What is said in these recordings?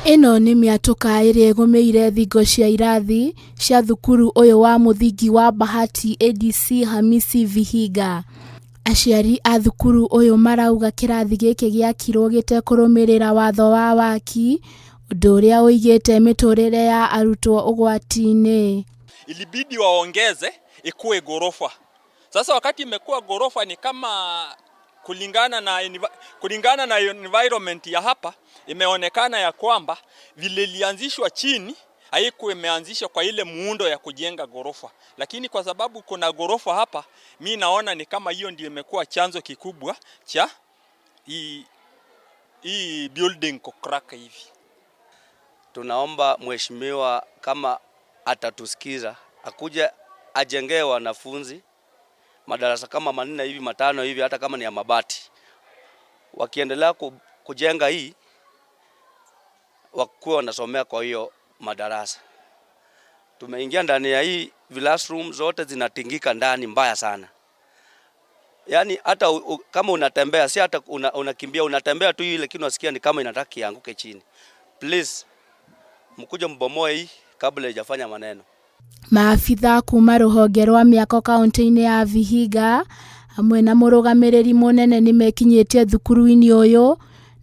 Ĩno nĩ mĩatũka ĩrĩa ĩgũmĩire thingo cia irathi cia thukuru ũyũ wa mũthingi wa Bahati ADC Hamisi Vihiga. Aciari a thukuru ũyũ marauga kĩrathi gĩkĩ gĩakirwo gĩtekũrũmĩrĩra watho wa waki, ũndũ ũrĩa ũigĩte mĩtũrĩre ya arutwo ũgwati-inĩ. Ilibidi waongeze ikuwe ghorofa. Sasa wakati imekuwa ghorofa ni kama kulingana na environment ya hapa, imeonekana ya kwamba vile ilianzishwa chini haikuwa imeanzishwa kwa ile muundo ya kujenga ghorofa, lakini kwa sababu kuna ghorofa hapa, mi naona ni kama hiyo ndio imekuwa chanzo kikubwa cha hii building kucrack hivi. Tunaomba mheshimiwa kama atatusikiza akuje ajengee wanafunzi madarasa kama 4 hivi, 5 hivi, hata kama ni ya mabati. Wakiendelea kujenga hii, wakuwa wanasomea kwa hiyo madarasa. Tumeingia ndani ya hii classroom zote zinatingika ndani mbaya sana. Yaani hata kama unatembea, si hata unakimbia, unatembea tu ile, lakini unasikia ni kama inataka kianguke chini. Please, mkuje mbomoe hii kabla haijafanya maneno. Maabitha kuma rũhonge rwa mĩako kaunti-inĩ ya Vihiga hamwe na mũrũgamĩrĩri mũnene nĩmekinyĩtie thukuru-inĩ ũyũ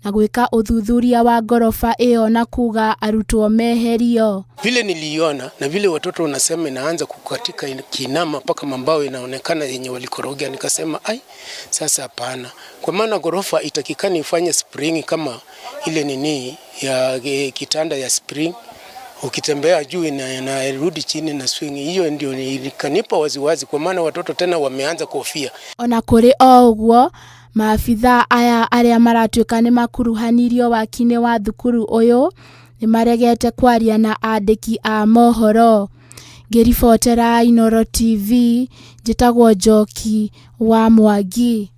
na gwĩka ũthuthuria wa ngoroba ĩyo na kuga arutwo meherio. Vile niliiona na vile watoto wanasema inaanza kukatika kinama mpaka mambao inaonekana yenye walikorogea, nikasema ai, sasa hapana, kwa maana ghorofa itakikani ifanye spring kama ile nini ya kitanda ya spring, ukitembea juu inarudi chini na swing. Hiyo ndio ikanipa waziwazi, kwa maana watoto tena wameanza kuhofia. Ona kũrĩ o ũguo, maabitha aya arĩa maratuĩka nĩ makuruhanirio waki-inĩ wa thukuru ũyũ nĩ maregete kwaria na andĩki a mohoro. Ngĩribotera Inooro TV, njĩtagwo Njoki wa Mwangi.